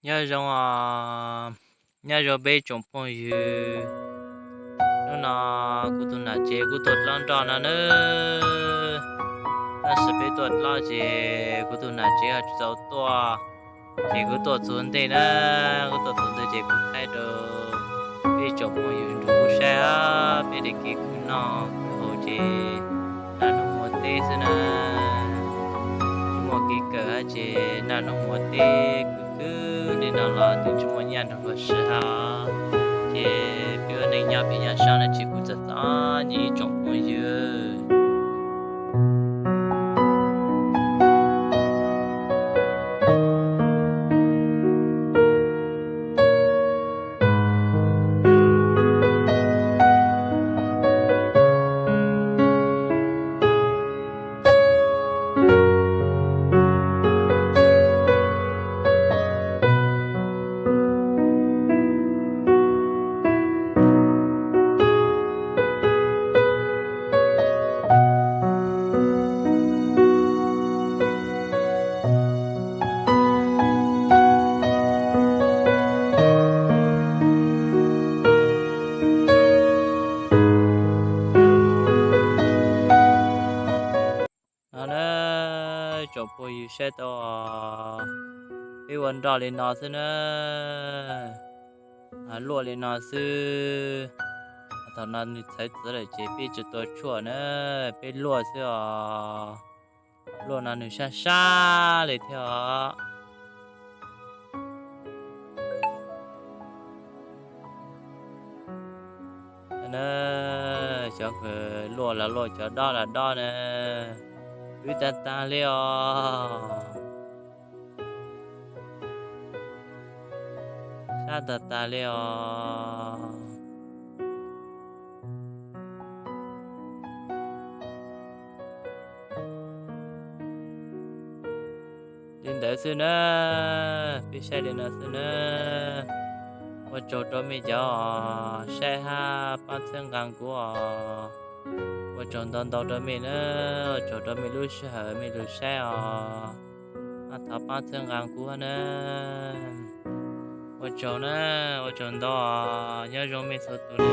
Nyob zoo os, nyob zoo peb tsoom phooj ywg. Hnub no kuv tus nam tsev kuj tuaj dlob nroj no nawb. Tab sis peb tuaj dlob ces kuv tus nam tsev ho tsis tau tuaj, ces kuv tuaj txog ntej na, kuv tuaj txog ntej ces kuv thaij rau peb tsoom phooj ywg nrog kuv saib os, peb li kev khwv noj khwv haus ces naj noj muaj teb xwb na. Tsis muaj kev kawm hab ces naj noj muaj teb khwv khwv li no los twb tsis muaj nyaj nrog luag sib hab. Ces peb ua neej nyob peb nyob sab no ces kuv txom txom nyem ib tsoom phooj ywg. No na, tsoom phooj ywg saib tau os, peb ua nroj li no xwb na, luaj li no xwb. Thaum no nws txhawv txwv lawm ces peb tsis tua tshuaj na, peb luaj xwb os. Luaj no nws sab sab li thiab os. Xyov nkawd luaj los luaj, cov dob los dob na, wb tag tag li os. Sab tag tag li os. Li ntawd xwb na, peb saib li no xwb na. Ua tsaug rau mej cov saib hab pab txhawb nqa kuv os. Ua tsaug ntau ntau rau mej na, ua tsaug rau mej lub sij hawm mej lug saib os. Mas thov pab txhawb nqa kuv na. Ua tsaug na, ua tsaug ntau os, nyob zoo mej txhua tus na.